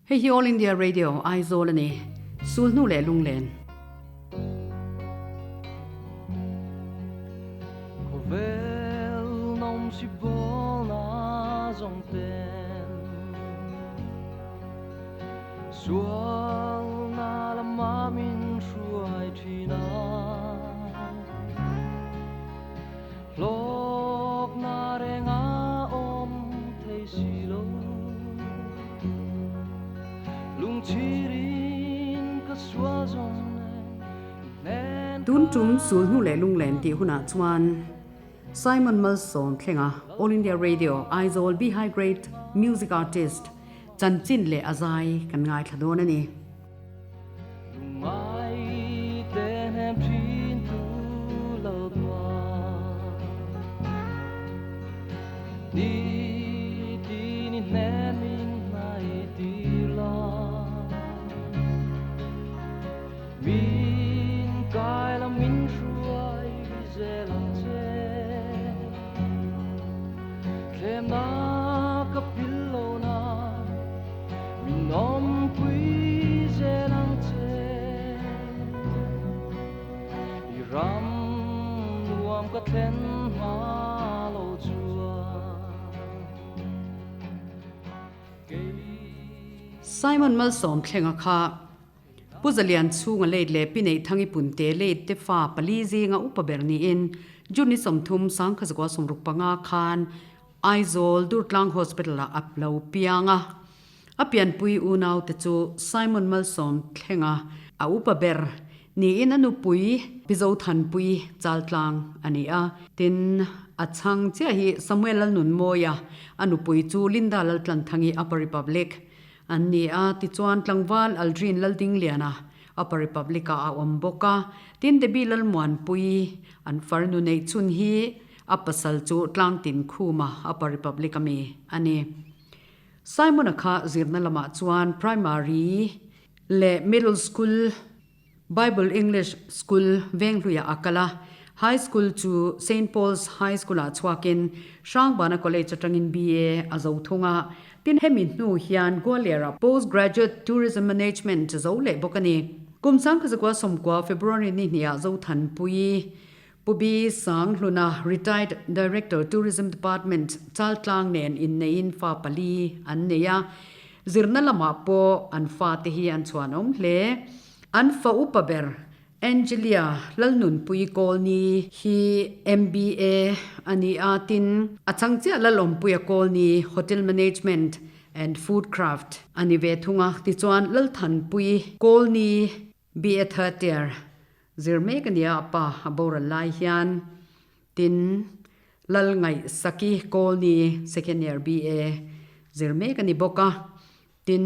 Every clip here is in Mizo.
Hei hi All India Radio, Aizawl a ni. Sulhnu leh lunglen. Khawvel nawmsi bawlna zawng ten sualna lama min hruai thin a. Hlawkna reng a awm thei si lo. Lungchhirin ka sual zawng nen i hnen Tun tum ka sulhnu leh lunglen tih hunah chuan Simon Malsawm thlenga All India Radio Aizawl Be High Great Music Artist chanchin leh a zai kan ngaithla dawn a ni. Min awmpui zel ang che. I ram nuam ka thlen hma lo chuan kei. Simon Malsawm thlenga kha Pu Zalian chhunga late leh Pi Neihthang i punte late te fa pali zinga upa ber niin June ni 30 1965 khan Aizawl Durtlang Hospital-ah a lo piang a, a pianpui unaute chu Simon Malsawm thlenga a upa ber niin a nupui Pi Zothanpui Chaltlang a ni a. Tin, a chhang chiah hi Samuel Lalnunmawia, a nupui chu Linda Laltlanthangi Upper Republic an ni a, tichuan tlangval Aldrin Laldingliana Upper Republic-ah a awm bawk a. Tin, Debbie Lalmuanpui an farnu neihchhun hi A pasal chu Tlangtin Khuma, Upper Republic a mi a ni. Simon-a kha zirna lamah chuan Primary leh Middle School, Bible English School Venghluiah a kal a, High School chu Saint Paul's High School-ah chhuakin Hrangbana College atangin BA a zo thung a. Tin, hemi hnu hian Gwalior-ah Post Graduate Tourism Management zo leh bawk a ni. Kum 1990 February ni hniah Zothanpui Pu Bi Sanghluna, Retired Director, Tourism Department, Chaltlang nen inneiin fa pali an nei a, zirna lamah pawh an fate hi an chhuanawm hle. An fa upa ber Angelia Lalnunpui Kawlni hi MBA a ni a, tin, a chang chiah Lalawmpuia Kawlni, Hotel Management and Food Craft a ni ve thung a, tichuan Lalthanpui Kawlni, BA third year zir mek a nia a pa a boral lai hian tin Lal Ngaih Saki Kawlni second year BA zir mek a ni bawk a, tin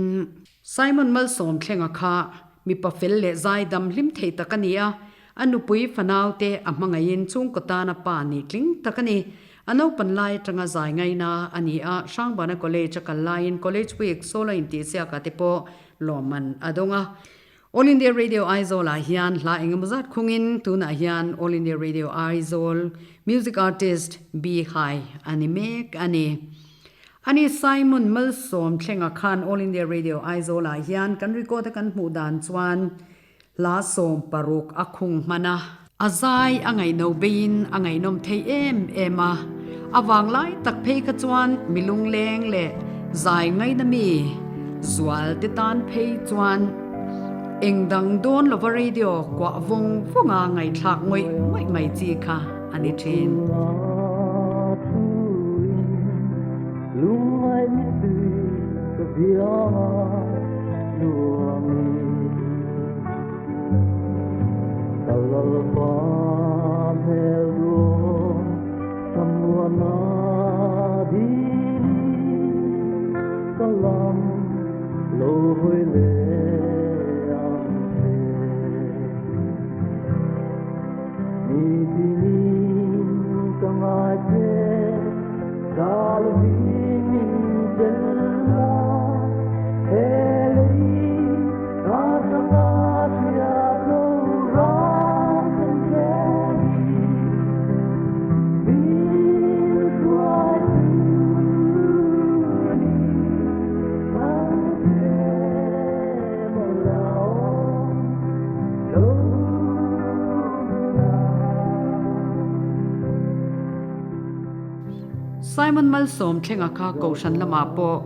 Simon Malsawm thlenga kha mipa fel leh zaidam hlim thei tak a ni a, a nupui fanau te a hmangaihin chhungkaw tana pa nih tling tak a ni. A naupan lai atanga zai ngaina a ni a, Hrangbana College a kal laiin College Week solo intihsiakah te pawh lawmman a dawng a. All India Radio Aizawl ah hian hla engemaw zat khungin tunah hian All India Radio Aizawl Music Artist B Hai a ni mek a ni. Ani Simon Malsawm thlenga khan All India Radio Aizawl ah hian kan record a kan hmuh dan chuan hla 16 a khung hman a. A zai a ngaihno beiin a ngaihnawm thei em em a, a vanglai tak phei kha chuan mi lungleng leh zai ngaina mi zual te tan phei chuan eng dang dawn lova radio kuah vawng vawnga ngaihthlak ngawih ngawih mai chi kha a ni thin. Simon Malsawm thlenga kha Kohhran lamah pawh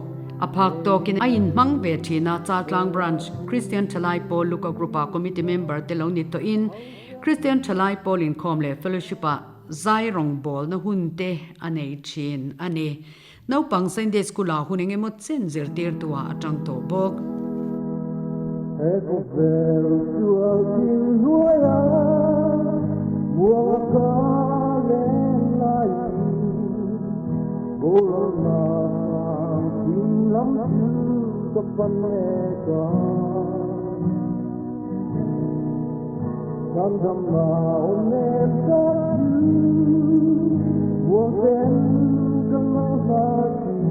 a phak tawkin a inhmang ve thin a, Chaltlang Branch Kristian Thalai Pawl Luka Group-ah Committee member te lo ni tawhin Kristian Thalai Pawl inkhawm leh Fellowship-ah zai rawngbawlna hun te a nei thin a ni. Naupang Sunday School-ah hun eng emaw chen zirtirtu-ah a tang tawh bawk. He khawvel sual thil hnuaia muang a ka len laiin boralna sang thim lam chu ka pan mek a. Chhandamna awm em ka chu muang ten ka lo hnar thin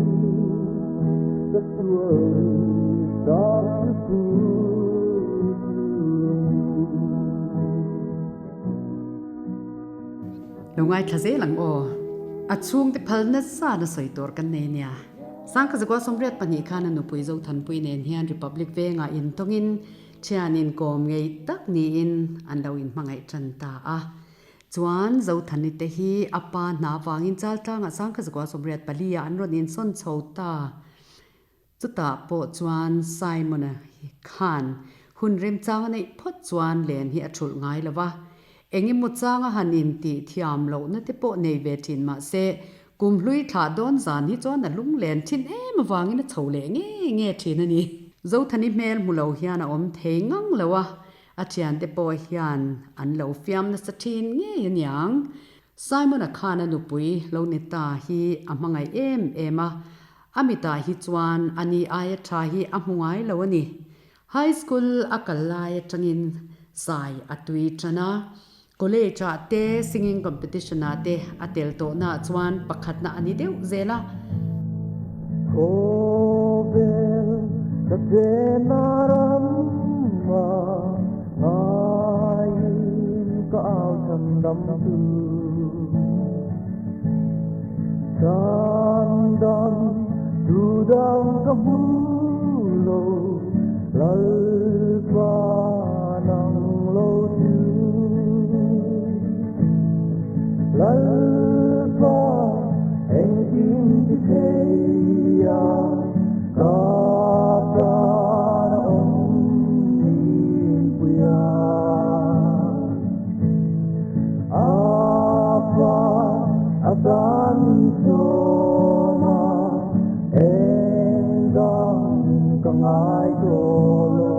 ka sual ni tak chu pu Lo ngaithla zel ang aw. A chhungte phal nasa na sawi tur kan nei nia. Sangkhazakua 82 khan a nupui Zothanpui nen hian Republic vengah intawngin Thian inkawm ngei tak niin an lo inhmangaih tan ta a. Chuan Zothani te hi a pa hna vangin Chaltlangah 1984 ah an rawn insawn chho ta. Chutah pawh chuan Simon-a khan hun remchang a neih phawt chuan len hi a thulh ngai lo va. Eng emaw changa han intih thiam lohna te pawh nei ve thin mah se, kum hlui thlah dawn zan hi chuan a lunglen thin em avangin a chho leh nge nge thin a ni. Zothani hmel hmu lo hian a awm thei ngang lo a, a thiante pawh hian an lo fiam nasa thin ngei a niang. Simon-a khan a nupui lo ni ta hi a hmangaih em em a, a mitah hi chuan a ni aia tha hi a hmu ngai lo a ni. High School a kal lai atangin zai a tui tan a, College ah te singing competition ah te a tel tawhna ah chuan pakhatna a ni deuh zel a. Khawvel ka chenna ram ah ngaiin ka au chhan dam chu. Chhan dam tu dang ka hmu lo Lalpa nang lo chu. Lalpa engkim ti thei a ka tan a awm dinpui a. A fa a tan sawm a, eng dang ka ngai tawh lo.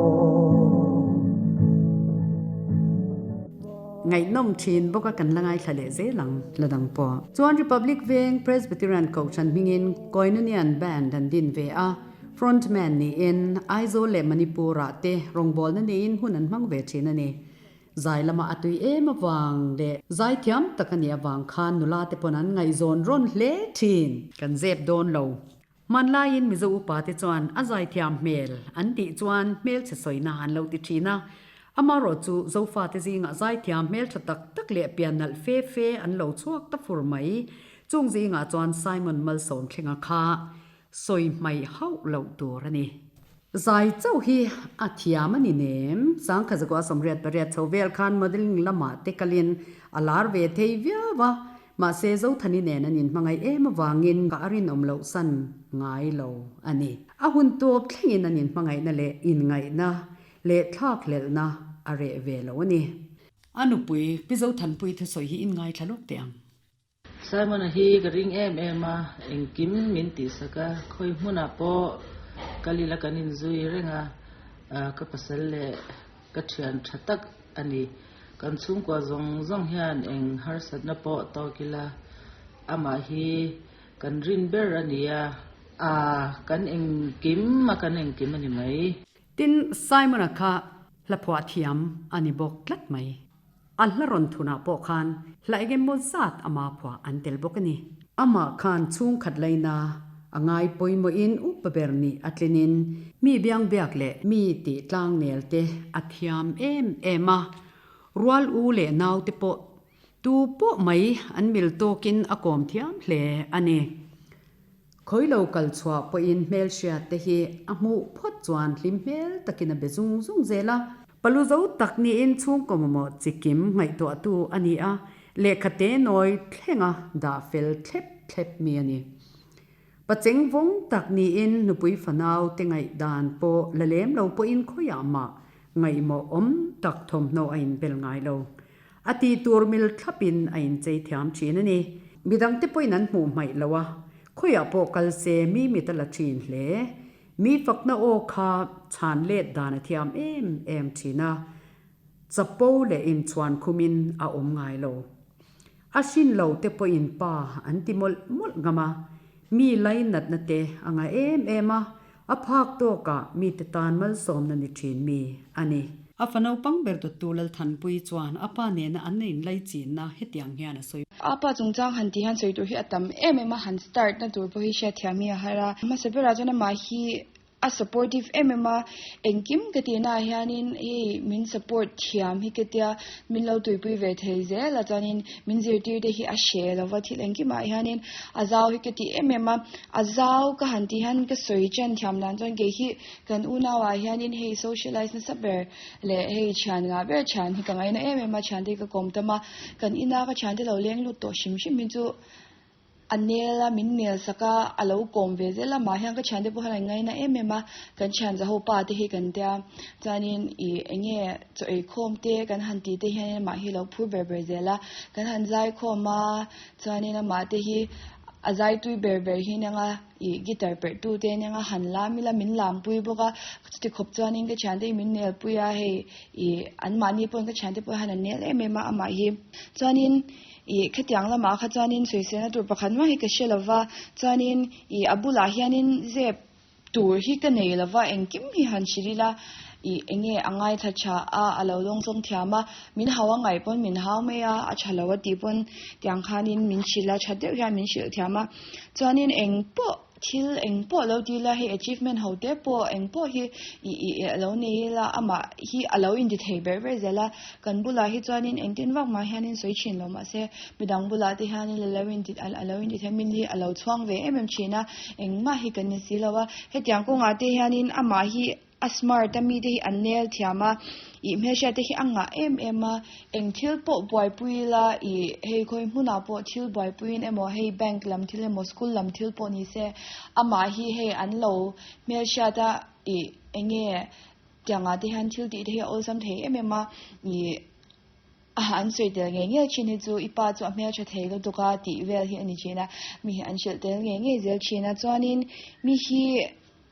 Ngaihnawm thin bawk a kan la ngaithla leh zel ang la dang pawh. Chuan Republic Veng Presbyterian Kohhran hmingin Koinonian Band an din ve a, frontman niin Aizawl leh Manipur ah te rawngbawlna neiin hun an hmang ve thin a ni. Zai lama a tui em avang leh zai thiam tak a nih avang khan nula te pawn an ngaihzawn rawn hle thin. Kan zep dawn lo. Hmanlaiin Mizo upa te chuan a zai thiam hmel an tih chuan hmelchhe sawina an lo ti thin a. Amarawh chu Zofa te zingah zai thiam hmeltha tak tak leh pian nalh fe fe an lo chhuak ta fur mai. Chung zingah chuan Simon Malsawmthlenga kha Sawi hmaih hauh loh tur a ni. Zai chauh hi a thiam a ni nem. Sangkhazakua 88 chho vel khan modelling lamah te kalin a lar ve thei viau a, mahse Zothani nen an inhmangaih em avangin a rinawm loh san ngai lo a ni. A hun tawp thlengin an inhmangaihna leh inngaihna leh thlakhlelhna a reh ve lo a ni. A nupui Pi Zothanpui thusawi hi inngaithla lawk teh ang. Simon-a hi ka ring em em a, engkim min tihsak a, khawi hmunah pawh kal ila kan inzui reng a, ka pasal leh ka thian tha tak a ni. Kan chhungkua zawng zawng hian eng harsatna pawh tawk ila amah hi kan rin ber a ni a, kan engkim a kan engkim a ni mai. Tin, Simon-a kha hlaphuah thiam a ni bawk tlat mai. A hla rawn thunah pawh khan hla eng emaw zat ama phuah an tel bawk a ni. Amah khan chhungkhat laina a ngai pawimawhin upa ber nih a tlinin mi biangbiak leh mi tih tlangnel te a thiam em em a. Rual u leh naute pawh tu pawh mai an mil tawkin a kawm thiam hle a ni. Khawi lo kal chhuah pawhin hmelhriat te hi a hmuh phawt chuan hlim hmel takin a be zung zung zel a. Palu zo tak niin chhungkaw mamawh chikim ngaihtuahtu a ni a, lehkha te nawi thlenga dah fel thlep thlep mi a ni. Pacheng vawng tak niin nupui fanau te ngaihdan pawh la lem lo pawhin khawiah mah ngaihmawh awm tak thawmhnaw a inbel ngai lo. A tih tur mil thlapin a inchei thiam thin a ni. Midangte pawhin an hmuh hmaih lo a, khawiah pawh kal se mi mit a la thin hle. Mi fakna aw kha chhan let dan a thiam em em thin a, chapo leh inchhuan khumin a awm ngai lo. A hrin lo te pawhin pa an ti mawlh mawlh ngam a, mi lainatna te a ngah em em a, a phak tawkah mite tan malsawmna ni thin mi a ni. A fa naupang ber dawttu Lalthanpuii chuan a pa nena an inlaichinna hetiang hian a sawi. A pa chungchang han tih hian sawi tur hi a tam em em a, han start na tur pawh hi hriatthiam hi a har a. Hmasa berah chuan amah hi a supportive em em a, engkim ka tihna ah hianin hei min support thiam hi ka tia, min lo tuipui ve thei zel a chuanin min zirtir te hi a hre lova thil engkimah hianin a zau hi ka ti em em a, a zau ka han tih hian ka sawi chen thiam dan chuan kei hi kan unau ah hianin hei socialize nasa ber leh hei thian ngah ber thian hi ka ngaina em em a, thiante hi ka kawm tam a, kan ina ka thiante lo leng lut tawh hrim hrim hi chu. A nel a, min nel sak a, a lo kawm ve zel a, mah hian ka thiante pawh hian an ngaina em em a, kan thian zaho pa te hi kan tia, chuanin ih eng nge chaw ei khawm te kan han tih te hianin amah hi a lo phur ber ber zel a, kan han zai khawm a, chuanin amah te hi a zai tui ber ber hi nia nga ih guitar perh tu te nia nga han lam ila min lam pui bawk a, chuti khawp chuanin ka thiante hi min nel pui a, hei ih anmahni pawhin ka thiante pawh hian an nel em em a amah hi, chuanin. Ih, khatiang lamah kha chuanin sawiselna tur pakhat mah hi ka hre lo va, chuanin ih a bulah hianin zep tur hi ka nei lo va, engkim hi han hrilh ila, ih eng nge a ngaithla tha a, a lo lawng zawng thiam a, min hau a ngaih pawn min hau mai a, a tha lo a tih pawn tiang khanin min hrilh a, tha deuh hian min hrilh thiam a, chuanin eng pawh. Thil eng pawh lo ti ila hei achievement ho te pawh eng pawh hi ih ih a lo nei ila amah hi a lo inti thei ber ber zel a, kan bulah hi chuanin engtin vak mah hianin sawi thin lo mahse midang bulah te hianin a lo inti a lo inti thei min hi a lo chhuang ve em em thin a, engmah hi kan ni si lo a, hetiang kawngah te hianin amah hi A smart a mite hi an nel thiam a, ih hmelhriat te hi a ngah em em a, eng thil pawh buaipui ila ih hei khawi hmunah pawh thil buaipuiin emaw hei bank lam thil emaw school lam thil pawh ni se amah hi hei an lo hmelhriat a ih eng nge tiangah te hian thil tih te hi a awlsam thei em em a ih a an sawi tel ngei ngei thin hi chu i pa chu a hmeltha thei lutuk a tih vel hi a ni thin a, mi hi an hrilh tel ngei ngei zel thin a chuanin mi hi.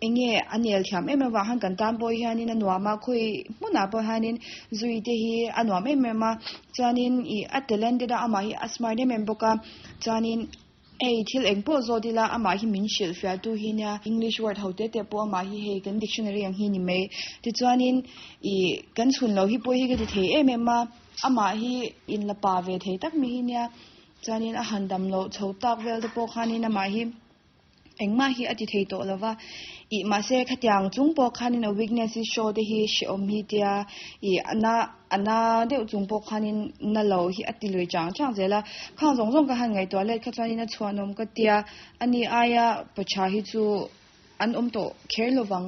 Eng nge a nel thiam em avang khan kan tan pawh hianin a nuam a, khawi hmunah pawh hianin zui te hi a nuam em em a, chuanin ih a talented a amah hi a smart em em bawk a, chuanin hei thil eng pawh zawt ila amah hi min hrilh fiah tu hi nia English word ho te te pawh amah hi hei kan dictionary ang hi ni mai, tichuanin ih kan chhun loh hi pawh hi ka ti thei em em a, amah hi inla pa ve thei tak mi hi nia, chuanin a han dam loh chho tak vel te pawh khanin amah hi. Engmah hi a ti thei tawh lo va, ih mahse khatiang chung pawh khanin a weakness hi show te hi hrehawm hi tia ih a na a na deuh chung pawh khanin na lo hi a ti lui chang chang zel a, khang zawng zawng ka han ngaihtuah let kha chuanin a chhuanawm ka tia ani aia pacha hi chu an awm tawh kher lo vang.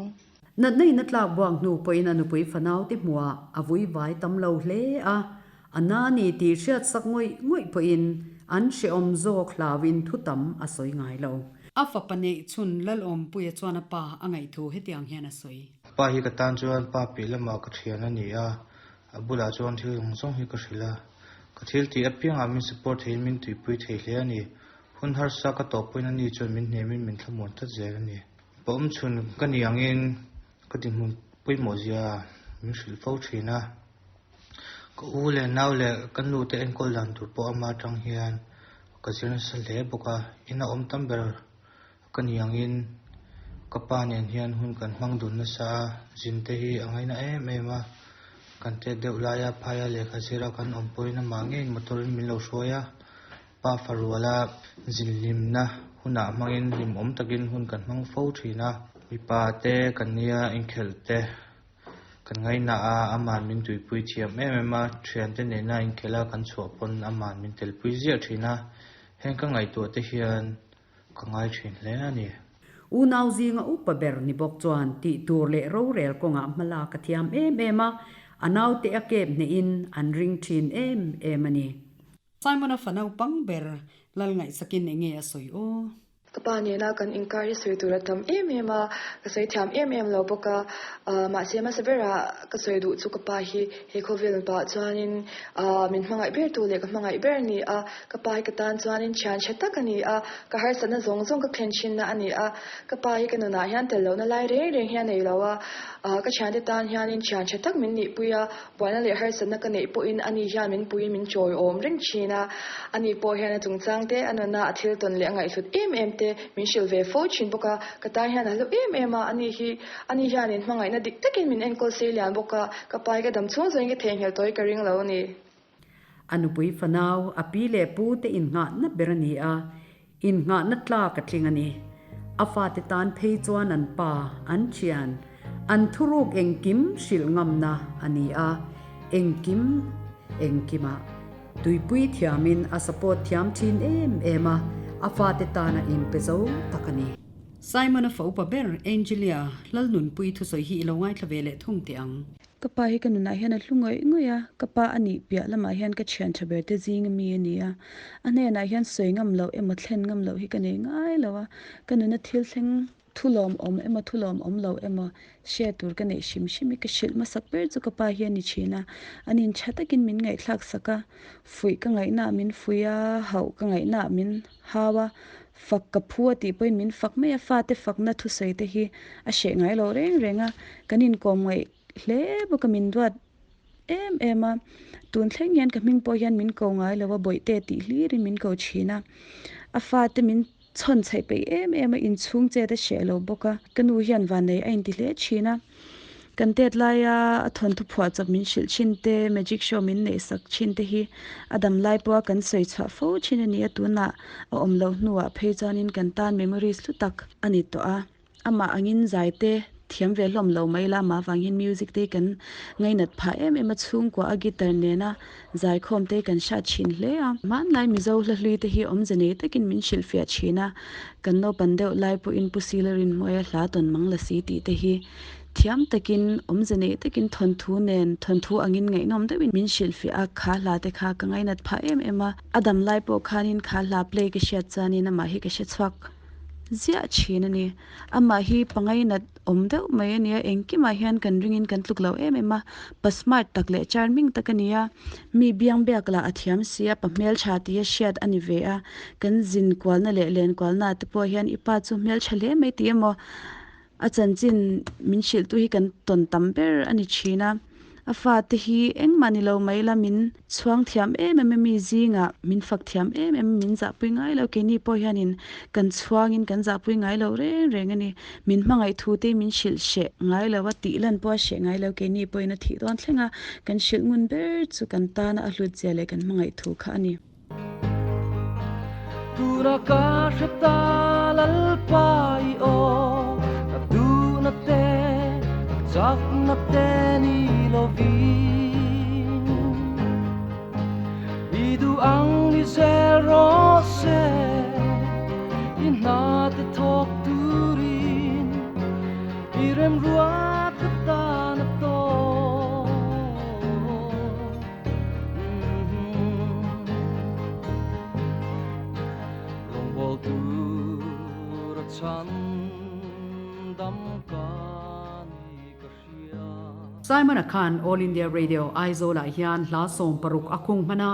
Natna in a tlak buak hnu pawhin a nupui fanau te hmuah a vui vai tam lo hle a, a na ni tih hriat sak ngawih ngawih pawhin an hrehawm zawk hlauin thu tam a sawi ngai lo. A fapa neih chhun Lalawmpuia chuan a pa a ngaihthu hetiang hian a sawi. A pa hi ka tan chuan pa piah lamah ka thian a ni a, a bulah chuan thil zawng zawng hi ka hrilh a. Ka thil tih apiangah min support theiin min tuipui thei hle a ni. Hun harsa ka tawhpawhin a ni chuan min hnemin min thlamuan tlat zel a ni. Pawm chhun ka ni angin ka dinhmun pawimawh zia min hrilh fo thin a, ka u leh nau leh ka nu te enkawl dan tur pawh ama atang hian ka zir nasa hle bawk a, ina awm tam ber ka ni angin ka pa nen hian hun kan hmang dun nasa a, zin te hi a ngaina em em a, kan tet deuh laia phaia lehkha zira kan awm pawhin amah ngeiin motor in min lo hruai a. Pa faruala zinhlimna hunah hmangin hlimawm takin hun kan hmang fo thin a. Mipa te kan nia inkhelh te kan ngaihna a, aman min tuipui thiam em em a, thiante nena inkhelh a kan chhuah pawn aman min telpui ziah thin a, heng ka ngaihtuah te hian ka ngai thin hle a ni. Unau zinga upa ber ni bawk chuan tih tur leh rorel kawngah hmalak a thiam em em a, a naute a kep hnehin an ring thin em em a ni. Simon-a fa naupang ber lal ngaihsakin enge a sawi aw? Ka pa nena kan inkar hi sawi tur a tam em em a, ka sawi thiam em em lo bawk a. Mahse hmasa berah ka sawi duh chu ka pa hi he khawvel pah chuanin min hmangaih ber tu leh ka hmangaih ber a ni a. Ka pa hi ka tan chuanin thian tha tak a ni a, ka harsatna zawng zawng ka thlen thinna a ni a. Ka pa hi ka nunah hian tel lohna lai reng reng hi a nei lo a, ka thiante tan hianin thian tha tak min nihpui a. Buaina leh harsatna ka neih pawhin ani hian min puiin min chawiawm reng thin a, ani pawh hian a chungchang te, a nunna a thil tawn leh a ngaihhlut em em te min hrilh ve fo thin bawk a, ka tan hian a hlu em em a, ani hi ani hianin hmangaihna dik takin min enkawl sei lian bawk a, ka pai ka dam chhung zawngin ka theihnghilh tawh hi ka ring lo a ni. A nupui fanau, a pi leh pu te innghahna ber a ni a, Innghahna tlak a tling a ni. A fate tan phei chuan an pa, an thian, an thuruk engkim hrilh ngamna a ni a, engkim engkimah tuipui thiamin a support thiam thin em em a, a fate tana inpe zo tak a ni. Simon-a fa upa ber Angelia Lalnunpui thusawi hi i lo ngaithla ve leh thung teh ang. Ka pa hi ka nunah hian a hlu ngawih ngawih a, ka pa a nih piah lamah hian ka thian tha ber te zing ami a ni a. A hnenah hian sawi ngam loh emaw thlen ngam loh hi ka nei ngai lo a, ka nuna thil thleng thu lawmawm emaw thu lawmawm lo emaw hre tur ka neih hrim hrim hi ka hrilh hmasak ber chu ka pa hi a ni thin a. A nin tha takin min ngaihthlak sak a, fuih ka ngaihnaah min fuih a, hauh ka ngaihnaah min hau a, fak ka phu a tih pawhin min fak mai a, fate fakna thusawi te hi a hreh ngai lo reng reng a, kan inkawm ngaih hle bawk a, min duat em em a, tun thleng hian ka hming pawh hian min ko ngai lo a, bawihte tih hlirin min ko thin a, a fate min chhawn chhaih peih em em a, inchhung chet a hreh lo bawk a, ka nu hian vannei a inti hle thin a. Kan tet laia a thawnthu phuah chawp min hrilh thin te, magic show min neih sak thin te hi a dam lai pawha kan sawi chhuah fo thin a ni a, tunah a awm loh hnuah phei chuanin kan tan memories hlu tak a ni tawh a. Amah angin zai te thiam ve hlawm lo mai la, amah avang hian music te hi kan ngainat phah em em a, chhungkua a guitar nena zaikhawm te hi kan hriat thin hle a. Hmanlai Mizo hla hlui te hi awmze nei takin min hrilhfiah thin a, kan naupan deuh lai pawhin Pu Sila Rinhmuaia hla tawn mang la si tih te hi thiam takin awmze nei takin thawnthu nen thawnthu angin ngaihnawm deuhin min hrilhfiah a, kha hla te kha ka ngainat phah em em a, a dam lai pawh khanin kha hla play ka hriat chuanin amah hi ka hre chhuak ziah thin a ni. Amah hi pangainat awm deuh mai a nia, engkimah hian kan ringin kan tluk lo em em a, pa smart tak leh charming tak a ni a, mi biang biak lah a thiam si a, pa hmeltha tia hriat a ni ve a, kan zin kualna leh len kualna te pawh hian i pa chu hmeltha hle mai tih emaw a chanchin min hrilh tu hi kan tawn tam ber a ni thin a. A fate hi engmah ni lo mai la min chhuang thiam em em a mi zingah min fak thiam em em a min zahpui ngai lo keini pawh hianin kan chhuangin kan zahpui ngai lo reng reng a ni. Min hmangaih thu te min hrilh hreh ngai lo a tih lan pawh a hreh ngai lo keini pawhin a thih dawn thleng a kan hrilh ngun ber chu kan tana a hlut zia leh kan hmangaih thu kha a ni. Tuna ka hre ta Lalpa i aw, ka duhna te, ka chakna te ni lovin. I duh ang ni zel rawh se, i hna te thawk turin, i remruat ka tan a tawk. Simon-a khan All India Radio Aizawl-ah hian hla 60 a khung hman a,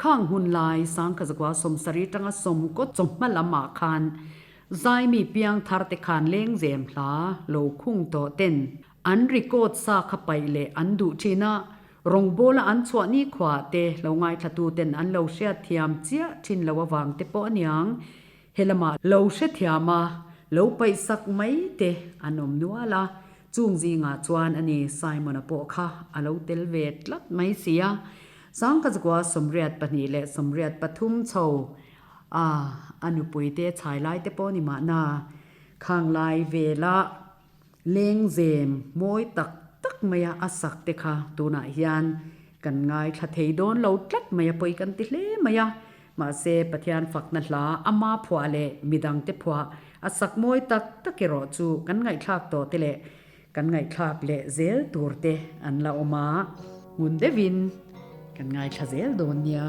khang hun lai sangkha zakua 70 tanga sawmkaw chawhma lamah khan zaimi piang thar te khan lengzem hla lo khung tawh ten An record sa kha paih leh an duh thin a, rawngbawla an chhuah ni khuaah te lo ngaithlatu ten an lo hriatthiam chiah thin lo avang te pawh aniang helamah lo hrethiam a, lo paih sak mai te an awm nual a, chung zingah chuan a ni Simon-a pawh kha a lo tel ve tlat mai si a, Sangkazakua 82 leh 83 chho a a nupui te chhai lai te pawh ni mahna khang lai vela Lengzem mawi tak tak maia a sak te kha tunah hian kan ngaithla thei dawn lo tlat mai a pawi kan ti hle mai a. Mahse Pathian fakna hla ama phuah leh midangte phuah a sak mawi tak tak erawh chu kan ngaihthlak tawh te leh kan ngaihthlak leh zel tur te an la awm a. Ngun deuhin kan ngaithla zel dawn nia.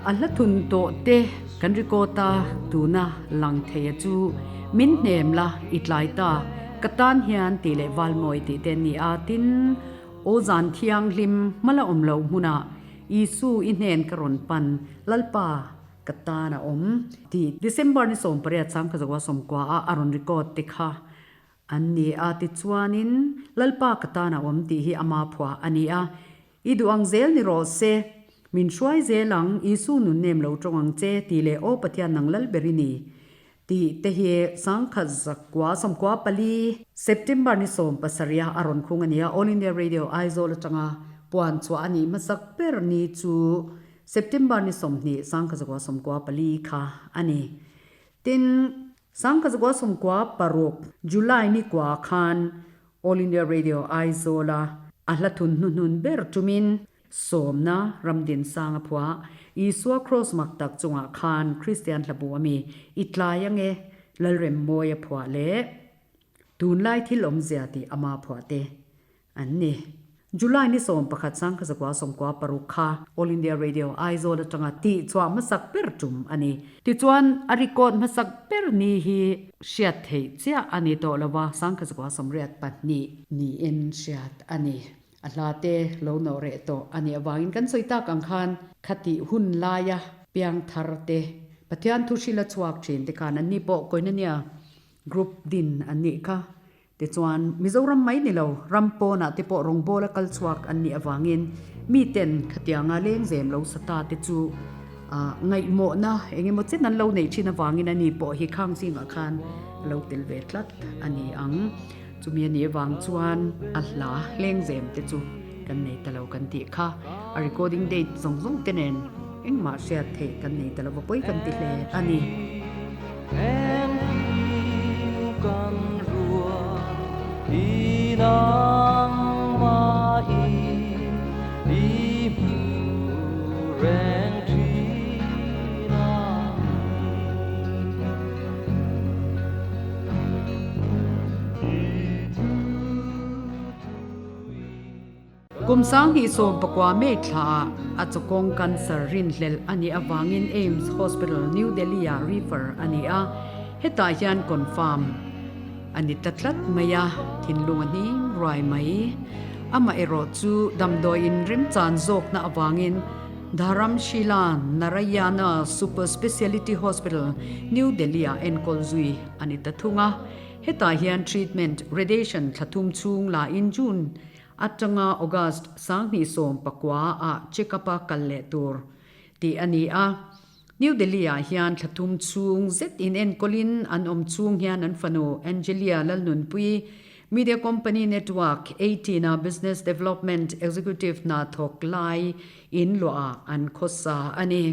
A hla thun tawh te kan record a, tuna lang thei a chu min hnem la i tlai ta, ka tan hian tih leh Valmawi tih te an ni a, tin aw zan thianghlim hmala awm loh hmunah Isu i hnen ka rawn pan, Lalpa ka tan a awm tih December ni 18 sangkhazawa 90 a a rawn record te kha An ni a, tichuanin Lalpa ka tan a awm tih hi ama phuah a ni a. I duh ang zel ni rawh se, min hruai zel ang, Isu nun nem lo tawng ang che, tih leh Aw Pathian nang lal ber i ni, tih te hi sangkhat zakua 94 September ni 70 a rawn khung a ni a, All India Radio Aizawl atanga puan chhuah a nih hmasak ber ni chu September ni 20 sangkhat zakua 94 kha a ni. Tin, Sangkazakua 96 July ni kua khan All India Radio Aizawl-a a hla thun hnuhnun ber tumin sawmna Ramdinsanga phua Isua Kraws mak tak chungah khan Kristian hlabu ami i tlai ange Lalremmawia phuah leh tunlai thil awmzia tih ama phuah te An ni. July ni 11 sangkazakua 96 kha All India Radio Aizawl atanga tih chhuah hmasak ber tum a ni. Tichuan, a record hmasak ber ni hi hriat theih chiah a ni tawh lo va, sangkazakua 82 niin hriat a ni. A hla te lo nawh reh tawh a nih avangin kan sawi tak ang khan khatih hun laia piangthar te, Pathian thu hrila chhuak thin te khan anni pawh Koinonia Group din an nih kha. Tichuan, Mizoram mai ni lo, ram pawnah te pawh rawngbawla kal chhuak an nih avangin miten khatianga lengzem lo sa ta te chu ngaihmawhna eng emaw chen an lo neih thin avangin ani pawh hi khang zingah khan a lo tel ve tlat a ni ang. Chumi a nih avang chuan a hla lengzem te chu kan nei ta lo kan tih kha. A recording date zawng zawng te nen engmah hriat theih kan nei ta lo va pawi kan ti hle a ni. Kum 2019 May thlaah a chawkawng cancer rinhlelh a nih avangin AIIMS Hospital, New Delhi-ah refer a ni a, hetah hian confirm a ni ta tlat mai a, thinlung a hnim ruai mai. Amaherawh chu damdawiin remchan zawkna avangin Dharamshila Narayana Super Speciality Hospital, New Delhi-ah enkawl zui a ni ta thung a. Hetah hian treatment radiation thla thum chhung la in June atanga August 2019 ah check up a kal leh tur tih a ni a. New Delhi ah hian thla thum chhung zet in enkawlin an awm chhung hian an fanu Angelia Lalnunpui, Media Company Network 18 a Business Development Executive hna thawk lai in luah ah an khawsa a ni.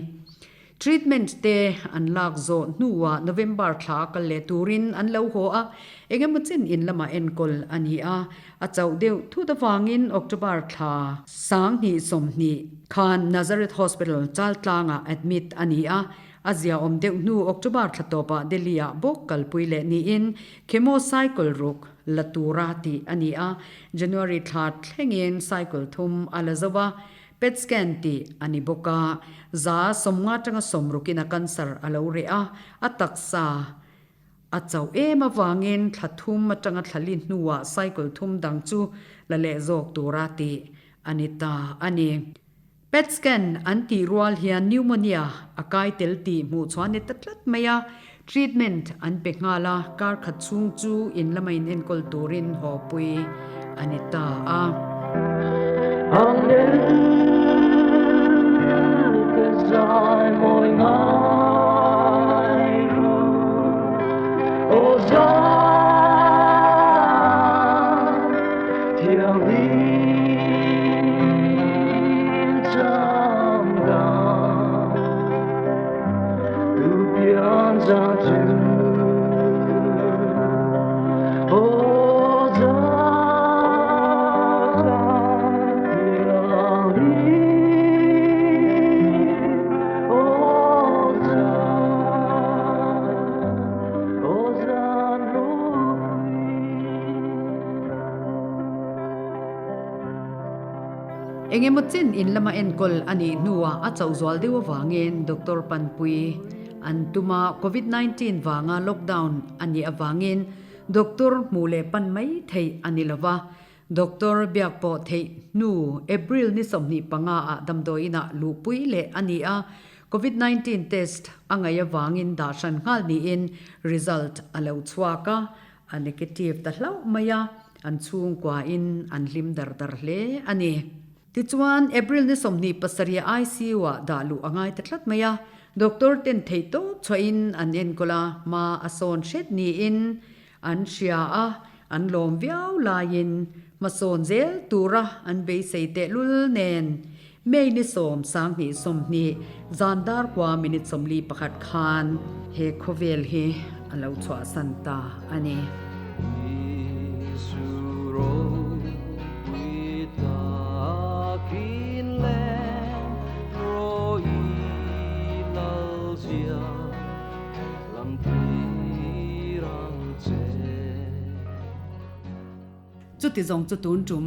Treatment te an lak zawh hnuah November thla a kal leh turin an lo haw a, engemaw chen in lamah enkawl a ni a, a chauh deuh thut avangin October thla 2020 khan Nazareth Hospital Chaltlangah admit a ni a, a ziaawm deuh hnu October thla tawpah Delhi-ah bawk kalpui leh niin chemo cycle ruk la tura tih a ni a, January thla thlengin cycle thum a la zo a. PET scan tih a ni bawk a, 150 atanga 60 in a cancer a lo reh a, a taksa a chauh em avangin thla thum atanga thla li hnuah cycle thum dang chu la leh zawk tura tih a ni ta a ni. PET scan an tih rual hian pneumonia a kai tel tih hmuh chhuah ni ta tlat mai a, treatment an pe nghal a, kar khat chhung chu in lama in enkawl turin haw pui a ni ta a. Engemaw chen in lama enkawl a nih hnuah a chauh zual deuh avangin Doctor Panpui an tum a, Covid 19 vanga lockdown a nih avangin Doctor hmuh leh pan mai theih a ni lova, Doctor biak pawh theih hnu April ni 25 ah damdawi inah luhpui leh a ni a, Covid 19 test a ngaih avangin dah hran nghal niin result a lo chhuak a, a negative ta hlauh mai a, an chhungkuain an hlim dar dar hle a ni. Tichuan, April ni 27 ICU ah dah luh a ngai ta tlat mai a, doctor ten theihtawp chhuahin an enkawl a, hma a sawn hret niin an hria a, an lawm viau laiin hmasawn zel tura an beisei tehlul nen May ni 10 2020 zan dar kua minute 41 khan he khawvel hi a lo chhuahsan ta a ni. Chuti zawng chu tun tum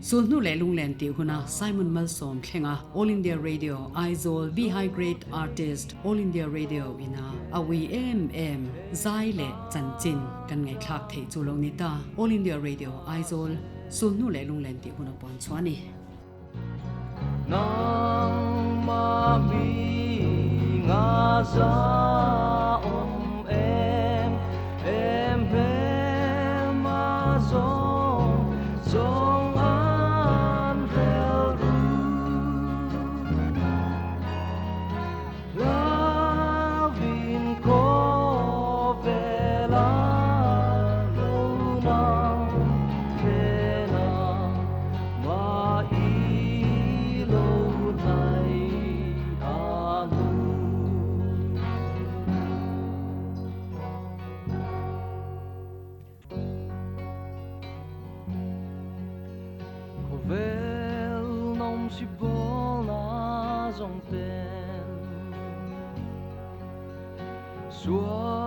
Sulhnu leh Lunglen tih huna Simon Malsawm thlenga All India Radio Aizawl Be High Great Artist All India Radio ina a ui em em zai leh chanchin kan ngaihthlak theih chu lo ni ta All India Radio Aizawl Sulhnu leh Lunglen tih huna puan chhuah a ni. Nangmah mi nga za awm em em hmelma zawng zawng an rel ru. Hlauvin khawvel a lo nang thlen a mah i lo hnai a hnu. Khawvel nawm si bawlna zawng ten sual.